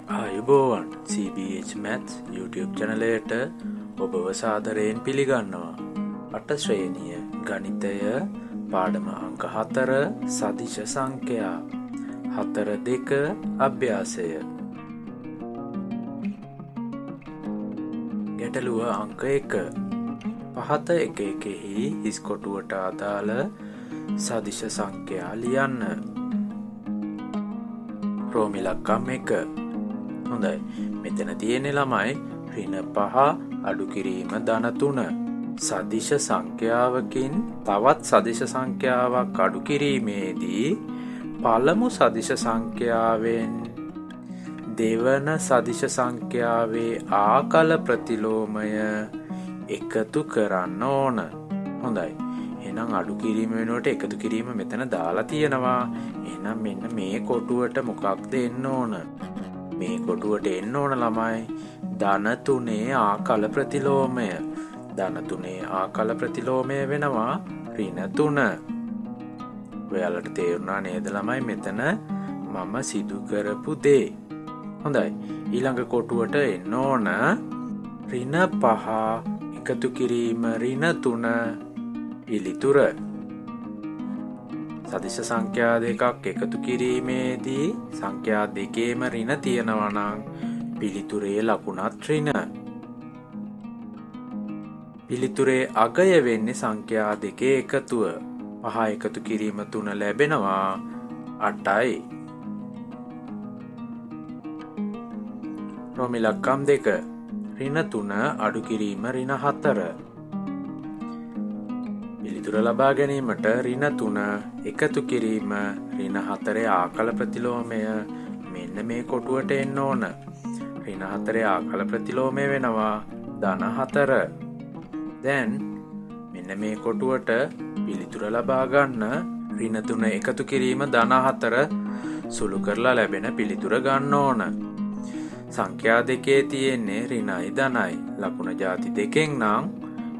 ආයුබෝවන් CBH Maths YouTube චැනලයට ඔබව සාදරයෙන් පිළිගන්නවා. අට ශ්‍රේණිය ගණිතය පාඩම අංක 4 සදිශ සංඛ්‍යා 4-2 අභ්‍යාසය. ගැටලුව අංක 1. පහත එක එකෙහි හිස් කොටුවට අදාළ සදිශ සංඛ්‍යා ලියන්න. රෝම ඉලක්කම් 1. හොඳයි. මෙතන තියෙන්නේ ළමයි ඍණ 5 අඩු කිරීම ධන 3. සදිශ සංඛ්‍යාවකින් තවත් සදිශ සංඛ්‍යාවක් අඩු කිරීමේදී පළමු සදිශ සංඛ්‍යාවෙන් දෙවන සදිශ සංඛ්‍යාවේ ආකල ප්‍රතිලෝමය එකතු කරන්න ඕන. හොඳයි. එහෙනම් අඩු කිරීම වෙනුවට එකතු කිරීම මෙතන දාලා තියෙනවා. එහෙනම් මෙන්න මේ කොටුවට මොකක්ද එන්න ඕන? මේ කොටුවට එන්න ඕන ළමයි ධන 3 ආකල ප්‍රතිලෝමය. ධන 3 ආකල ප්‍රතිලෝමය වෙනවා ඍණ 3. ඔයාලට තේරුණා නේද ළමයි මෙතන මම සිදු කරපු දේ? හොඳයි. ඊළඟ කොටුවට එන්න ඕන ඍණ 5 එකතු කිරීම ඍණ 3 පිළිතුර. සදිශ සංඛ්‍යා දෙකක් එකතු කිරීමේදී සංඛ්‍යා දෙකේම ඍණ තියෙනවා නම් පිළිතුරේ ලකුණත් ඍණ. පිළිතුරේ අගය වෙන්නේ සංඛ්‍යා දෙකේ එකතුව. 5 එකතු කිරීම 3 ලැබෙනවා 8යි. රෝම ඉලක්කම් 2. ඍණ 3 අඩු කිරීම ඍණ 4. පිළිතුර ලබා ගැනීමට ඍණ 3 එකතු කිරීම ඍණ 4 ආකල ප්‍රතිලෝමය මෙන්න මේ කොටුවට එන්න ඕන. ඍණ 4 ආකල ප්‍රතිලෝමය වෙනවා ධන 4. දැන් මෙන්න මේ කොටුවට පිළිතුර ලබා ගන්න ඍණ 3 එකතු කිරීම ධන 4 සුළු කරලා ලැබෙන පිළිතුර ගන්න ඕන. සංඛ්‍යා දෙකේ තියෙන්නේ ඍණයි ධනයි. ලකුණ ජාති දෙකෙන් නම්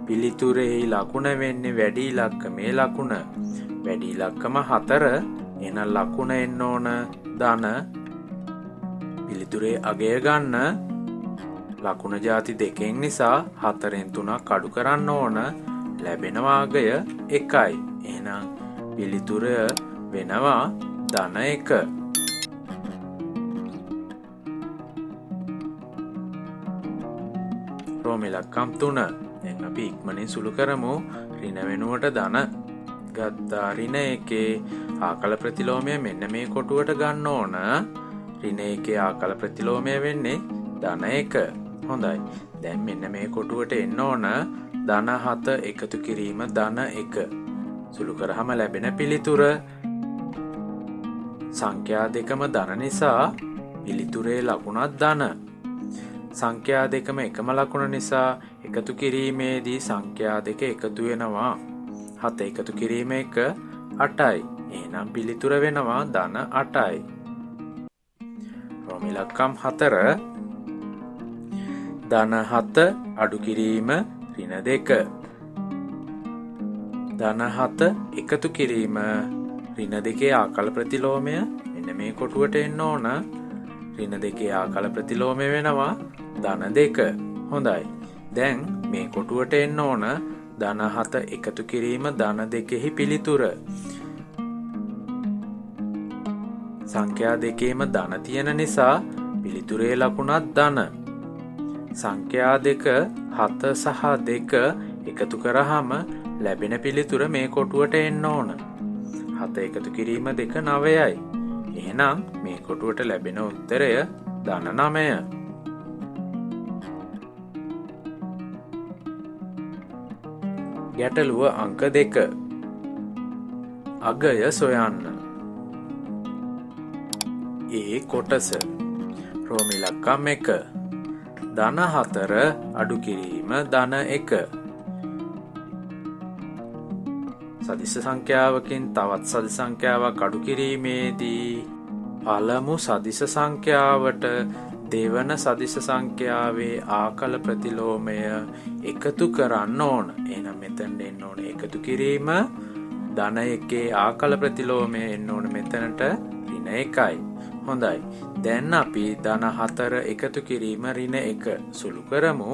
පිළිතුරෙහි ලකුණ වෙන්නේ වැඩි ඉලක්කමේ ලකුණ. වැඩි ඉලක්කම 4. එහෙනම් ලකුණ එන්න ඕන ධන. පිළිතුරේ අගය ගන්න ලකුණ ජාති දෙකෙන් නිසා 4න් 3ක් අඩු කරන්න ඕන. ලැබෙනවා අගය 1යි. එහෙනම් පිළිතුර වෙනවා ධන 1. රෝම ඉලක්කම් 3. දැන් අපි ඉක්මනින් සුළු කරමු. ඍණ වෙනුවට ධන ගත්තා. ඍණ එකේ ආකල ප්‍රතිලෝමය මෙන්න මේ කොටුවට ගන්න ඕන. ඍණ එකේ ආකල ප්‍රතිලෝමය වෙන්නේ ධන 1. හොඳයි. දැන් මෙන්න මේ කොටුවට එන්න ඕන ධන 7 එකතු කිරීම ධන 1. සුළු කරාම ලැබෙන පිළිතුර සංඛ්‍යා දෙකම ධන නිසා පිළිතුරේ ලකුණත් ධන. සංඛ්‍යා දෙකම එකම ලකුණ නිසා එකතු කිරීමේදී සංඛ්‍යා දෙක එකතු වෙනවා. 7 එකතු කිරීම 1 8යි. එහෙනම් පිළිතුර වෙනවා ධන 8යි. රෝම ඉලක්කම් 4. ධන 7 අඩු කිරීම ඍණ 2. ධන 7 එකතු කිරීම ඍණ දෙකේ ආකල ප්‍රතිලෝමය මෙන්න මේ කොටුවට එන්න ඕන. ඍණ දෙකේ ආකල ප්‍රතිලෝමය වෙනවා ධන 2. හොඳයි. දැන් මේ කොටුවට එන්න ඕන ධන 7 එකතු කිරීම ධන දෙකෙහි පිළිතුර. සංඛ්‍යා දෙකේම ධන තියෙන නිසා පිළිතුරේ ලකුණත් ධන. සංඛ්‍යා දෙක 7 සහ 2 එකතු කරාම ලැබෙන පිළිතුර මේ කොටුවට එන්න ඕන. 7 එකතු කිරීම 2 9යි. එහෙනම් මේ කොටුවට ලැබෙන උත්තරය ධන 9. ගැටලුව අංක 2. අගය සොයන්න. ඒ කොටස රෝම ඉලක්කම් 1. ධන 4 අඩු කිරීම ධන 1. සදිශ සංඛ්‍යාවකින් තවත් සදිශ සංඛ්‍යාවක් අඩු කිරීමේදී පළමු සදිශ සංඛ්‍යාවට දෙවන සදිශ සංඛ්‍යාවේ ආකල ප්‍රතිලෝමය එකතු කරන්න ඕන. එහෙනම් මෙතනට එන්න ඕන එකතු කිරීම ධන එකේ ආකල ප්‍රතිලෝමය එන්න ඕන මෙතනට ඍණ 1යි. හොඳයි. දැන් අපි ධන 4 එකතු කිරීම ඍණ 1 සුළු කරමු.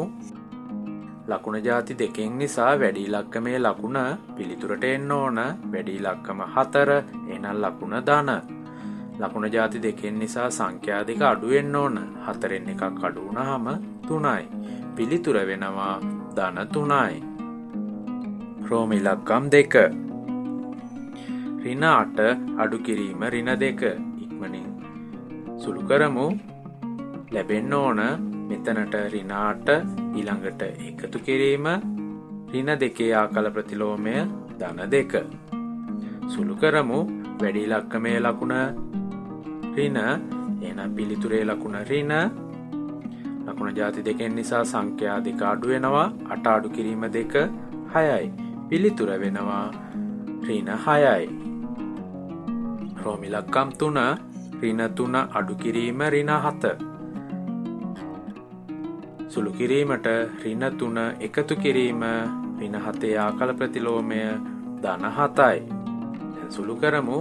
ලකුණ ජාති දෙකෙන් නිසා වැඩි ඉලක්කමේ ලකුණ පිළිතුරට එන්න ඕන. වැඩි ඉලක්කම 4, එහෙනම් ලකුණ ධන. ලකුණ ජාති දෙකෙන් නිසා සංඛ්‍යා දෙක අඩු වෙන්න ඕන. 4න් එකක් අඩු වුණාම 3යි. පිළිතුර වෙනවා ධන 3යි. රෝම ඉලක්කම් 2. ඍණ 8 අඩු කිරීම ඍණ 2 ඉක්මනින් සුළු කරමු. ලැබෙන්න ඕන මෙතනට ඍණ 8 ඊළඟට එකතු කිරීම ඍණ 2 ආකල ප්‍රතිලෝමය ධන 2. සුළු කරමු. වැඩි ඉලක්කමේ ලකුණ ඍණ, එහෙනම් පිළිතුරේ ලකුණ ඍණ. ලකුණ ජාති දෙකෙන් නිසා සංඛ්‍යා දෙක අඩු වෙනවා. 8 අඩු කිරීම 2 6යි. පිළිතුර වෙනවා ඍණ 6යි. රෝම ඉලක්කම් 3 ඍණ 3 අඩු කිරීම ඍණ 7. සුළු කිරීමට ඍණ 3 එකතු කිරීම ඍණ 7 ආකල ප්‍රතිලෝමය ධන 7යි. දැන් සුළු කරමු.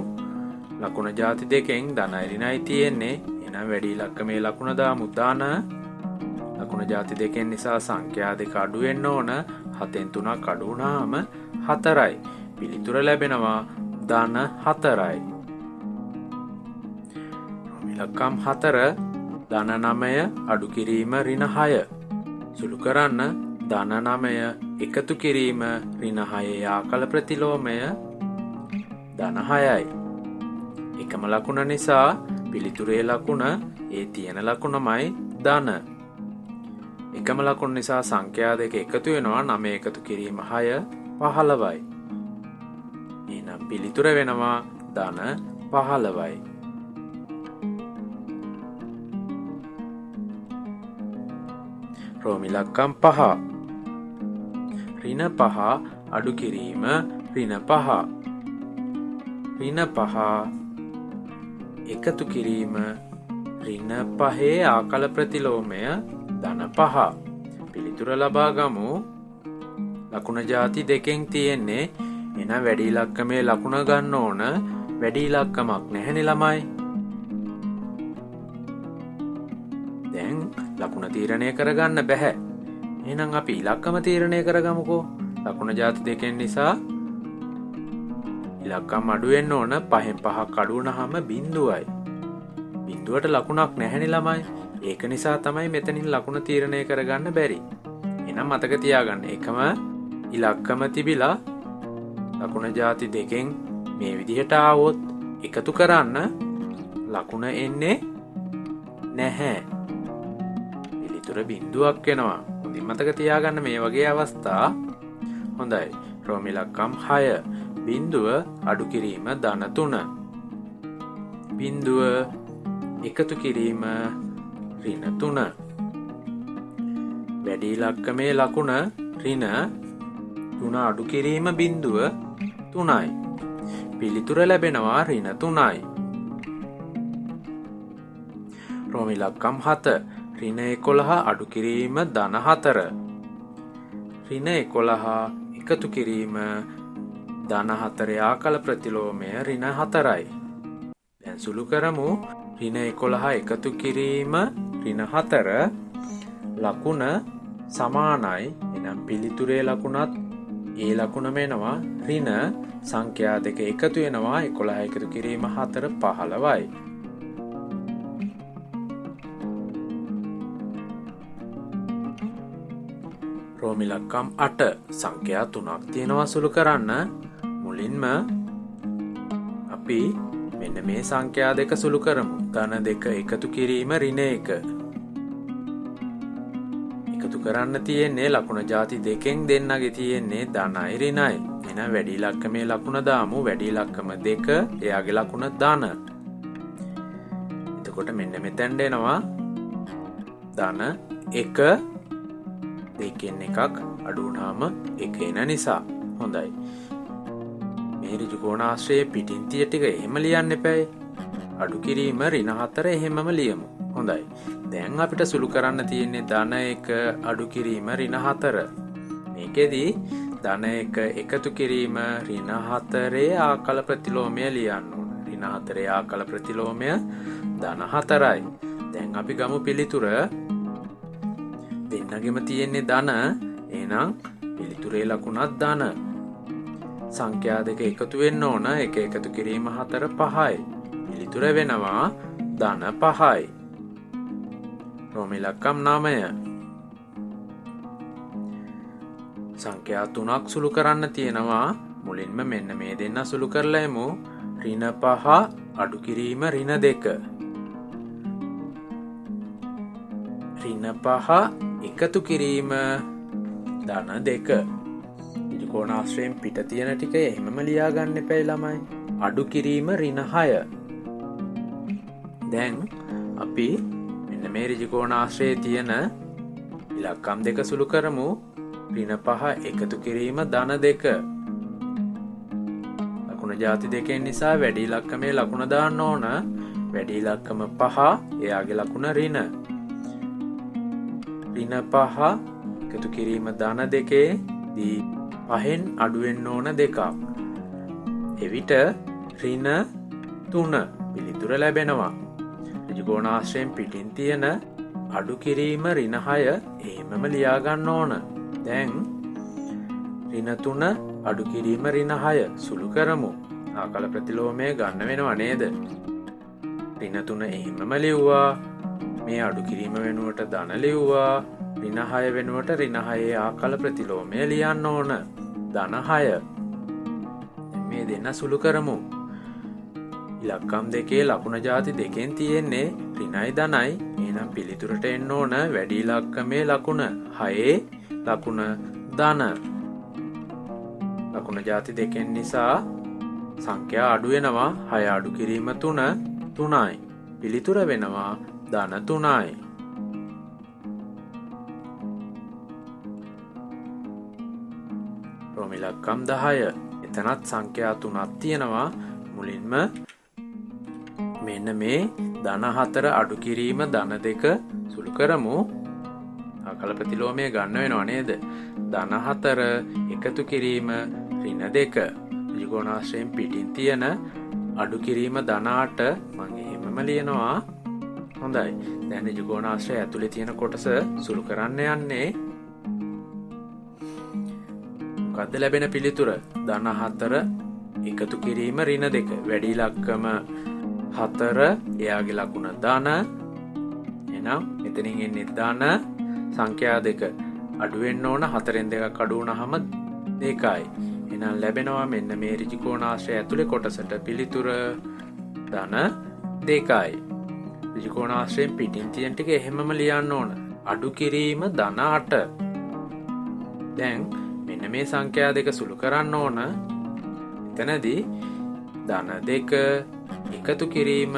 ලකුණ ජාති දෙකෙන් ධනයි ඍණයි තියෙන්නේ. එහෙනම් වැඩි ඉලක්කමේ ලකුණ දාමු ධන. ලකුණ ජාති දෙකෙන් නිසා සංඛ්‍යා දෙක අඩු වෙන්න ඕන. 7න් 3ක් අඩු වුණාම 4යි. පිළිතුර ලැබෙනවා ධන 4යි. ඉලක්කම් 4 ධන 9 අඩු කිරීම ඍණ 6. සුළු කරන්න ධන 9 එකතු කිරීම ඍණ 6 ආකල ප්‍රතිලෝමය ධන 6යි. එකම ලකුණ නිසා පිළිතුරේ ලකුණ ඒ තියෙන ලකුණමයි ධන. එකම ලකුණ නිසා සංඛ්‍යා දෙක එකතු වෙනවා. 9 එකතු කිරීම 6 15යි. එහෙනම් පිළිතුර වෙනවා ධන 15යි. රෝම ඉලක්කම් 5. ඍණ 5 අඩු කිරීම ඍණ 5. ඍණ 5 එකතු කිරීම ඍණ 5 ආකල ප්‍රතිලෝමය ධන 5. පිළිතුර ලබා ගමු. ලකුණ ජාති දෙකෙන් තියෙන්නේ. එහෙනම් වැඩි ඉලක්කමේ ලකුණ ගන්න ඕන. වැඩි ඉලක්කමක් නැහැනේ ළමයි. දැන් ලකුණ තීරණය කරගන්න බැහැ. එහෙනම් අපි ඉලක්කම තීරණය කරගමුකෝ. ලකුණ ජාති දෙකෙන් නිසා ඉලක්කම් අඩු වෙන්න ඕන. 5න් 5ක් අඩු වුණාම බිංදුවයි. බිංදුවට ලකුණක් නැහැනේ ළමයි. ඒක නිසා තමයි මෙතනින් ලකුණ තීරණය කරගන්න බැරි. එහෙනම් මතක තියාගන්න, එකම ඉලක්කම තිබිලා ලකුණ ජාති දෙකෙන් මේ විදිහට ආවොත් එකතු කරන්න ලකුණ එන්නේ නැහැ. පිළිතුර බිංදුවක් වෙනවා. හොඳින් මතක තියාගන්න මේ වගේ අවස්ථා. හොඳයි. රෝම ඉලක්කම් 6. බිංදුව අඩු කිරීම ධන 3. බිංදුව එකතු කිරීම ඍණ 3. වැඩි ඉලක්කමේ ලකුණ ඍණ 3 අඩු කිරීම බිංදුව 3යි. පිළිතුර ලැබෙනවා ඍණ 3යි. රෝම ඉලක්කම් 7. ඍණ 11 අඩු කිරීම ධන 4. ඍණ 11 එකතු කිරීම ධන 4 ආකල ප්‍රතිලෝමය ඍණ 4යි. දැන් සුළු කරමු. ඍණ 11 එකතු කිරීම ඍණ 4 ලකුණ සමානයි. එහෙනම් පිළිතුරේ ලකුණත් ඒ ලකුණම එනවා. ඍණ සංඛ්‍යා දෙක එකතු වෙනවා. 11 එකතු කිරීම 4 15යි. රෝම ඉලක්කම් 8 සංඛ්‍යා තුනක් තියෙනවා සුළු කරන්න. මුලින්ම අපි මෙන්න මේ සංඛ්‍යා දෙක සුළු කරමු. ධන දෙක එකතු කිරීම ඍණ 1. එකතු කරන්න තියෙන්නේ ලකුණ ජාති දෙකෙන් දෙන්නගේ තියෙන්නේ ධනයි ඍණයි. එහෙනම් වැඩි ඉලක්කමේ ලකුණ දාමු. වැඩි ඉලක්කම 2, එයාගේ ලකුණ ධන. එතකොට මෙන්න මෙතෙන්ට එනවා ධන 1, දෙකෙන් එකක් අඩු වුණාම 1 එන නිසා. හොඳයි. මේ ඍජු කෝණාශ්‍රයේ පිටින් තිය ටික එහෙම ලියන්න එපායි. අඩු කිරීම ඍණ 4 එහෙමම ලියමු. හොඳයි. දැන් අපිට සුළු කරන්න තියෙන්නේ ධන 1 අඩු කිරීම ඍණ 4. මේකෙදි ධන 1 එකතු කිරීම ඍණ 4 ආකල ප්‍රතිලෝමය ලියන්න ඕන. ඍණ ඍණ 4 ආකල ප්‍රතිලෝමය ධන 4යි. දැන් අපි ගමු පිළිතුර. දෙන්නගෙම තියෙන්නේ ධන. එහෙනම් පිළිතුරේ ලකුණත් ධන. සංඛ්‍යා දෙක එකතු වෙන්න ඕන. එක එකතු කිරීම 4 5යි. පිළිතුර වෙනවා ධන 5යි. රෝම ඉලක්කම් 9. සංඛ්‍යා තුනක් සුළු කරන්න තියෙනවා. මුලින්ම මෙන්න මේ දෙන්න සුළු කරලා එමු. ඍණ 5 අඩු කිරීම ඍණ 2. ඍණ 5 එකතු කිරීම ධන 2. ත්‍රිකෝණාශ්‍රයෙන් පිට තියෙන ටික එහෙමම ලියා ගන්න එපැයි ළමයි. අඩු කිරීම ඍණ 6. දැන් අපි මෙන්න මේ ඍජුකෝණාශ්‍රයේ තියෙන ඉලක්කම් දෙක සුළු කරමු. ඍණ 5 එකතු කිරීම ධන 2. ලකුණ ජාති දෙකෙන් නිසා වැඩි ඉලක්කමේ ලකුණ දාන්න ඕන. වැඩි ඉලක්කම 5, එයාගේ ලකුණ ඍණ. ඍණ 5 එකතු කිරීම ධන දෙකේ දී පහෙන් අඩු වෙන්න ඕන දෙකක්. එවිට ඍණ 3 පිළිතුර ලැබෙනවා. ඍජුකෝණාශ්‍රයෙන් පිටින් තියෙන අඩු කිරීම ඍණ 6 එහෙමම ලියා ගන්න ඕන. දැන් ඍණ 3 අඩු කිරීම ඍණ 6 සුළු කරමු. ආකල ප්‍රතිලෝමය ගන්න වෙනවා නේද? ඍණ 3 එහෙමම ලිව්වා. මේ අඩු කිරීම වෙනුවට ධන ලිව්වා. ඍණ 6 වෙනුවට ඍණ 6 ආකල ප්‍රතිලෝමය ලියන්න ඕන. ධන 6. දැන් මේ දෙන්න සුළු කරමු. ඉලක්කම් දෙකේ ලකුණ ජාති දෙකෙන් තියෙන්නේ ඍණයි ධනයි. එහෙනම් පිළිතුරට එන්න ඕන වැඩි ඉලක්කමේ ලකුණ 6 ලකුණ ධන. ලකුණ ජාති දෙකෙන් නිසා සංඛ්‍යා අඩු වෙනවා. 6 අඩු කිරීම 3 3යි. පිළිතුර වෙනවා ධන 3යි. රෝම ඉලක්කම් 10. එතනත් සංඛ්‍යා තුනක් තියෙනවා. මුලින්ම මෙන්න මේ ධන 4 අඩු කිරීම ධන 2 සුළු කරමු. ආකල ප්‍රතිලෝමය ගන්න වෙනවා නේද? ධන 4 එකතු කිරීම ඍණ 2. ත්‍රිකෝණාශ්‍රයෙන් පිටින් තියෙන අඩු කිරීම ධන 8 මං එහෙමම ලියනවා. හොඳයි. දැන් ත්‍රිකෝණාශ්‍රය ඇතුලේ තියෙන කොටස සුළු කරන්න යන්නේ. මොකද්ද ලැබෙන පිළිතුර? ධන 4 එකතු කිරීම ඍණ 2. වැඩි ඉලක්කම 4, එයාගේ ලකුණ ධන. එහෙනම් මෙතනින් එන්නේ ධන. සංඛ්‍යා දෙක අඩු වෙන්න ඕන. 4න් දෙකක් අඩු වුණාම 2යි. එහෙනම් ලැබෙනවා මෙන්න මේ ඍජුකෝණාශ්‍රය ඇතුලේ කොටසට පිළිතුර ධන 2යි. ඍජුකෝණාශ්‍රයෙන් පිටින් තියෙන ටික එහෙමම ලියන්න ඕන. අඩු කිරීම ධන 8. දැන් මෙන්න මේ සංඛ්‍යා දෙක සුළු කරන්න ඕන. එතනදී ධන 2 එකතු කිරීම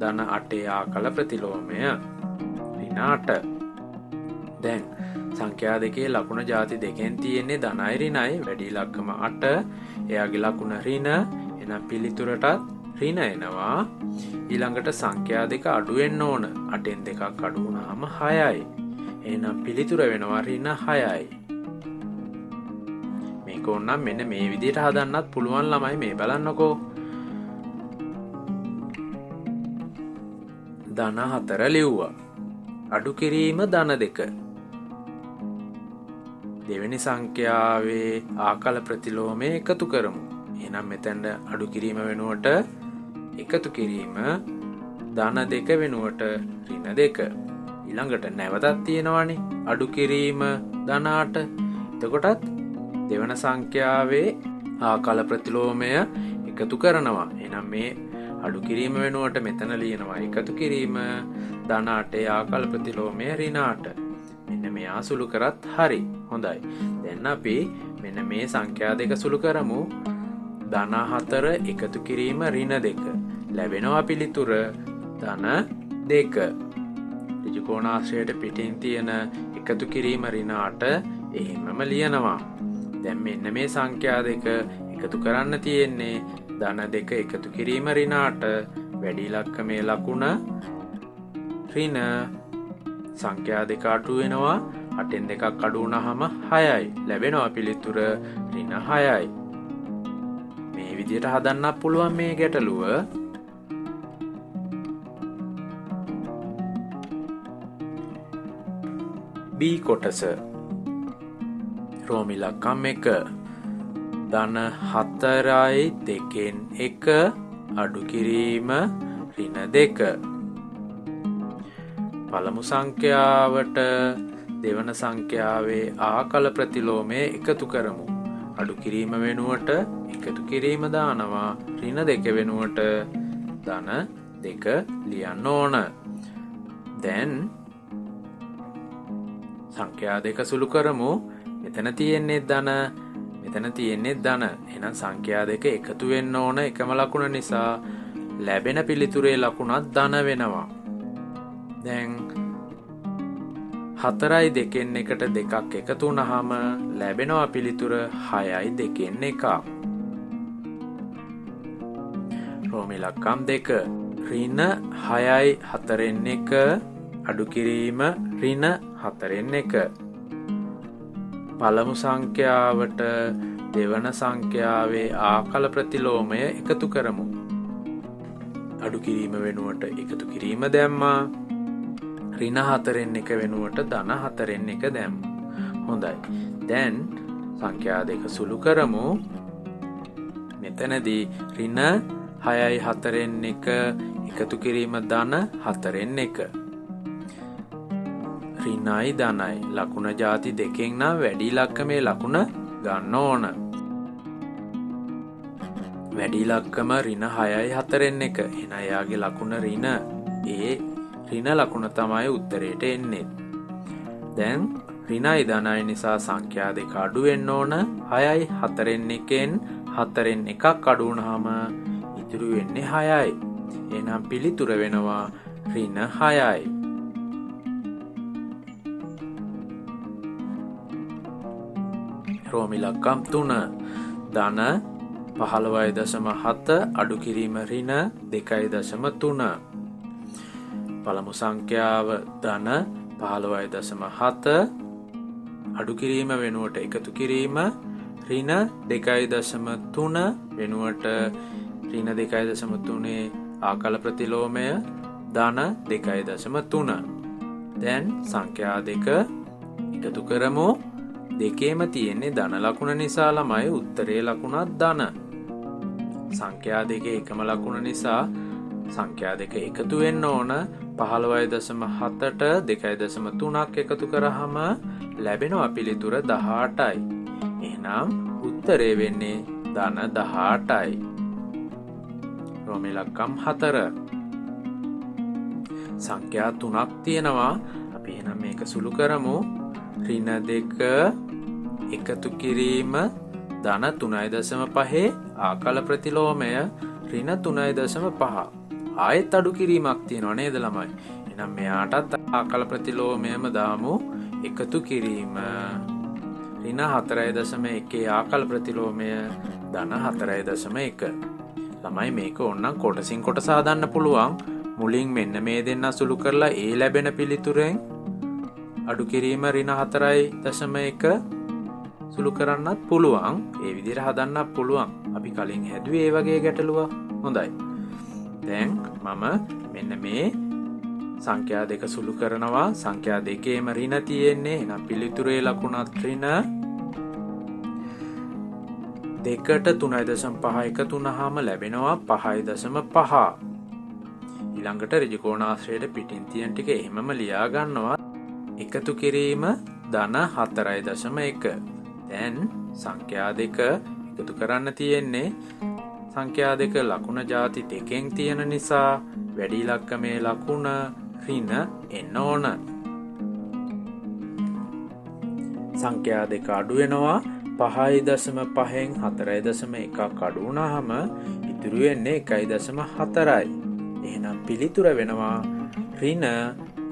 ධන 8 ආකල ප්‍රතිලෝමය ඍණ 8. දැන් සංඛ්‍යා දෙකේ ලකුණ ජාති දෙකෙන් තියෙන්නේ ධනයි ඍණයි. වැඩි ඉලක්කම 8, එයාගේ ලකුණ ඍණ. එහෙනම් පිළිතුරටත් ඍණ එනවා. ඊළඟට සංඛ්‍යා දෙක අඩු වෙන්න ඕන. 8න් දෙකක් අඩු වුණාම 6යි. එහෙනම් පිළිතුර වෙනවා ඍණ 6යි. මේක ඕනනම් මෙන්න මේ විදිහට හදන්නත් පුළුවන් ළමයි. මේ බලන්නකෝ. ධන 4 ලිව්වා. අඩු කිරීම ධන 2. දෙවෙනි සංඛ්‍යාවේ ආකල ප්‍රතිලෝමය එකතු කරමු. එහෙනම් මෙතෙන්ද අඩු කිරීම වෙනුවට එකතු කිරීම ධන 2 වෙනුවට ඍණ 2. ඊළඟට නැවතත් තියෙනවනේ අඩු කිරීම ධන 8. එතකොටත් දෙවන සංඛ්‍යාවේ ආකල ප්‍රතිලෝමය එකතු කරනවා. එහෙනම් මේ අඩු කිරීම වෙනුවට මෙතන ලියනවා එකතු කිරීම ධන 8 ආකල ප්‍රතිලෝමය ඍණ 8. මෙන්න මෙයා සුළු කරත් හරි. හොඳයි. දැන් අපි මෙන්න මේ සංඛ්‍යා දෙක සුළු කරමු. ධන 4 එකතු කිරීම ඍණ 2. ලැබෙනවා පිළිතුර ධන 2. ඍජුකෝණාශ්‍රයට පිටින් තියෙන එකතු කිරීම ඍණ 8 එහෙමම ලියනවා. දැන් මෙන්න මේ සංඛ්‍යා දෙක එකතු කරන්න තියෙන්නේ ධන 2 එකතු කිරීම ඍණ 8. වැඩි ඉලක්කමේ ලකුණ ඍණ. සංඛ්‍යා දෙක අඩු වෙනවා. 8න් දෙකක් අඩු වුණාම 6යි. ලැබෙනවා පිළිතුර ඍණ 6යි. මේ විදිහට හදන්නත් පුළුවන් මේ ගැටලුව. B කොටස. රෝම ඉලක්කම් 1. ධන 4යි 2න් 1 අඩු කිරීම ඍණ 2. පළමු සංඛ්‍යාවට දෙවන සංඛ්‍යාවේ ආකල ප්‍රතිලෝමය එකතු කරමු. අඩු කිරීම වෙනුවට එකතු කිරීම දානවා. ඍණ 2 වෙනුවට ධන 2 ලියන්න ඕන. දැන් සංඛ්‍යා දෙක සුළු කරමු. මෙතන තියෙන්නේ ධන, මෙතන තියෙන්නේ ධන. එහෙනම් සංඛ්‍යා දෙක එකතු වෙන්න ඕන එකම ලකුණ නිසා ලැබෙන පිළිතුරේ ලකුණත් ධන වෙනවා. දැන් 4යි 2න් එකට දෙකක් එකතු වුණාම ලැබෙනවා පිළිතුර 6යි 2න් එකක්. රෝම ඉලක්කම් 2. ඍණ 6යි 4න් 1 අඩු කිරීම ඍණ 4න් 1. පළමු සංඛ්‍යාවට දෙවන සංඛ්‍යාවේ ආකල ප්‍රතිලෝමය එකතු කරමු. අඩු කිරීම වෙනුවට එකතු කිරීම දැම්මා. ඍණ 4න් 1 වෙනුවට ධන 4න් 1 දැම්මා. හොඳයි. දැන් සංඛ්‍යා දෙක සුළු කරමු. මෙතනදී ඍණ 6යි 4න් 1 එකතු කිරීම ධන 4න් 1. ඍණයි ධනයි ලකුණ ජාති දෙකෙන් නම් වැඩි ඉලක්කමේ ලකුණ ගන්න ඕන. වැඩි ඉලක්කම ඍණ 6යි 4න් 1. එහෙනම් එයාගේ ලකුණ ඍණ. ඒ ඍණ ලකුණ තමයි උත්තරේට එන්නේ. දැන් ඍණයි ධනයි නිසා සංඛ්‍යා දෙක අඩු වෙන්න ඕන. 6යි 4න් 1න් 4න් එකක් අඩු වුණාම ඉතුරු වෙන්නේ 6යි. එහෙනම් පිළිතුර වෙනවා ඍණ 6යි. රෝම ඉලක්කම් 3. ධන 15.7 අඩු කිරීම ඍණ 2.3. පළමු සංඛ්‍යාව ධන 15.7 අඩු කිරීම වෙනුවට එකතු කිරීම ඍණ 2.3 වෙනුවට ඍණ 2.3 ආකල ප්‍රතිලෝමය ධන 2.3. දැන් සංඛ්‍යා දෙක එකතු කරමු. දෙකේම තියෙන්නේ ධන ලකුණ නිසා ළමයි උත්තරේ ලකුණත් ධන. සංඛ්‍යා දෙකේ එකම ලකුණ නිසා සංඛ්‍යා දෙක එකතු වෙන්න ඕන. 15.7ට 2.3ක් එකතු කරාම ලැබෙනවා පිළිතුර 18යි. එහෙනම් උත්තරේ වෙන්නේ ධන 18යි. රෝම ඉලක්කම් 4. සංඛ්‍යා තුනක් තියෙනවා. අපි එහෙනම් මේක සුළු කරමු. ඍණ 2 එකතු කිරීම ධන 3.5 ආකල ප්‍රතිලෝමය ඍණ 3.5. ආයෙත් අඩු කිරීමක් තියෙනවා නේද ළමයි? එහෙනම් මෙයාටත් ආකල ප්‍රතිලෝමයම දාමු. එකතු කිරීම ඍණ 4.1 ආකල ප්‍රතිලෝමය ධන 4.1. ළමයි මේක ඕනනම් කොටසින් කොටස හදන්න පුළුවන්. මුලින් මෙන්න මේ දෙන්න සුළු කරලා ඒ ලැබෙන පිළිතුරෙන් අඩු කිරීම ඍණ 4.1 සුළු කරන්නත් පුළුවන්. ඒ විදිහට හදන්නත් පුළුවන්. අපි කලින් හැදුවේ ඒ වගේ ගැටලුවක්. හොඳයි. දැන් මම මෙන්න මේ සංඛ්‍යා දෙක සුළු කරනවා. සංඛ්‍යා දෙකේම ඍණ තියෙන්නේ. එහෙනම් පිළිතුරේ ලකුණත් ඍණ. දෙකට 3.5 එකතු වුනහම ලැබෙනවා 5.5. ඊළඟට ඍජුකෝණාශ්‍රයයට පිටින් තියෙන ටික එහෙමම ලියා ගන්නවා. එකතු කිරීම ධන 4.1. දැන් සංඛ්‍යා දෙක එකතු කරන්න තියෙන්නේ. සංඛ්‍යා දෙක ලකුණ ජාති දෙකෙන් තියෙන නිසා වැඩි ඉලක්කමේ ලකුණ ඍණ එන්න ඕන. සංඛ්‍යා දෙක අඩු වෙනවා. 5.5න් 4.1ක් අඩු වුණාම ඉතුරු වෙන්නේ 1.4යි. එහෙනම් පිළිතුර වෙනවා ඍණ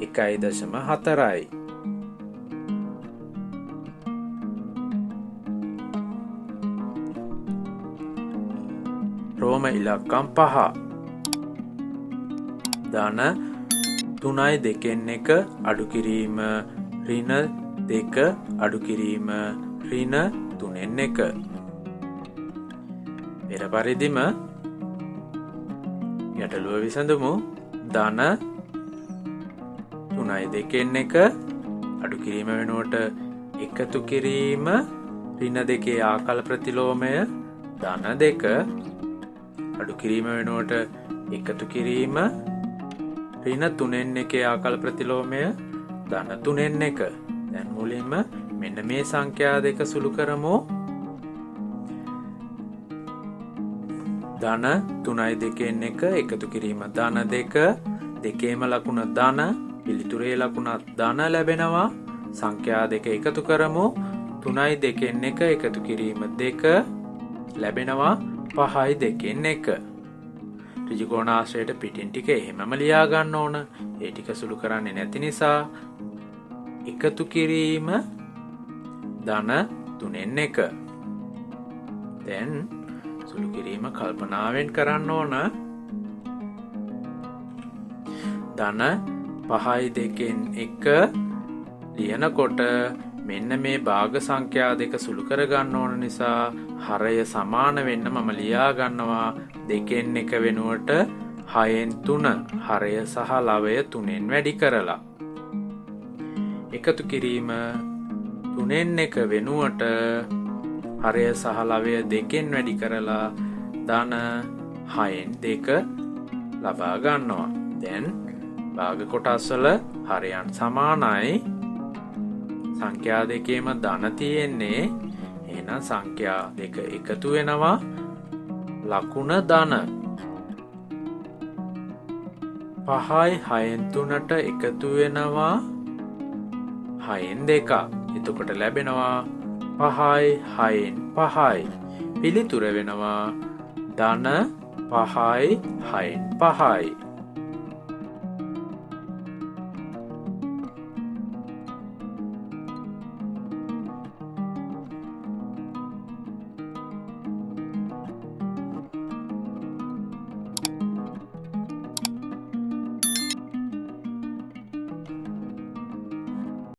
1.4යි. රෝම ඉලක්කම් 5. ධන 3යි 2න් 1 අඩු කිරීම ඍණ 2 අඩු කිරීම ඍණ 3න් 1. පෙර පරිදිම ගැටලුව විසඳමු. ධන 3යි 2න් 1 අඩු කිරීම වෙනුවට එකතු කිරීම ඍණ දෙකේ ආකල් ප්‍රතිලෝමය ධන 2. අඩු කිරීම වෙනුවට එකතු කිරීම ඍණ තුනෙන් එකේ ආකල් ප්‍රතිලෝමය ධන තුනෙන් එක. දැන් මුලින්ම මෙන්න මේ සංඛ්‍යා දෙක සුළු කරමු. ධන තුනයි දෙකෙන් එක එකතු කිරීම ධන දෙක, දෙකේම ලකුණ ධන, පිළිතුරේ ලකුණත් ධන ලැබෙනවා. සංඛ්‍යා දෙක එකතු කරමු. තුනයි දෙකෙන් එක එකතු කිරීම දෙක ලැබෙනවා පහයි දෙකෙන් එක. ඍජුකෝණාශ්‍රයයට පිටින් ටික එහෙමම ලියා ගන්න ඕන. ඒ ටික සුළු කරන්නේ නැති නිසා එකතු කිරීම ධන තුනෙන් එක. දැන් සුළු කිරීම කල්පනාවෙන් කරන්න ඕන. ධන පහයි දෙකෙන් එක ලියනකොට මෙන්න මේ භාග සංඛ්‍යා දෙක සුළු කරගන්න ඕන නිසා හරය සමාන වෙන්න මම ලියා ගන්නවා දෙකෙන් එක වෙනුවට හයෙන් තුන, හරය සහ ලවය තුනෙන් වැඩි කරලා. එකතු කිරීම තුනෙන් එක වෙනුවට හරය සහ ලවය දෙකෙන් වැඩි කරලා ධන හයෙන් දෙක ලබා ගන්නවා. දැන් භාග කොටස් වල හරයන් සමානයි. සංඛ්‍යා දෙකේම ධන තියෙන්නේ. එහෙනම් සංඛ්‍යා දෙක එකතු වෙනවා. ලකුණ ධන. පහයි හයෙන් තුනට එකතු වෙනවා හයෙන් දෙකක්. එතකොට ලැබෙනවා පහයි හයෙන් පහයි. පිළිතුර වෙනවා ධන පහයි හයෙන් පහයි.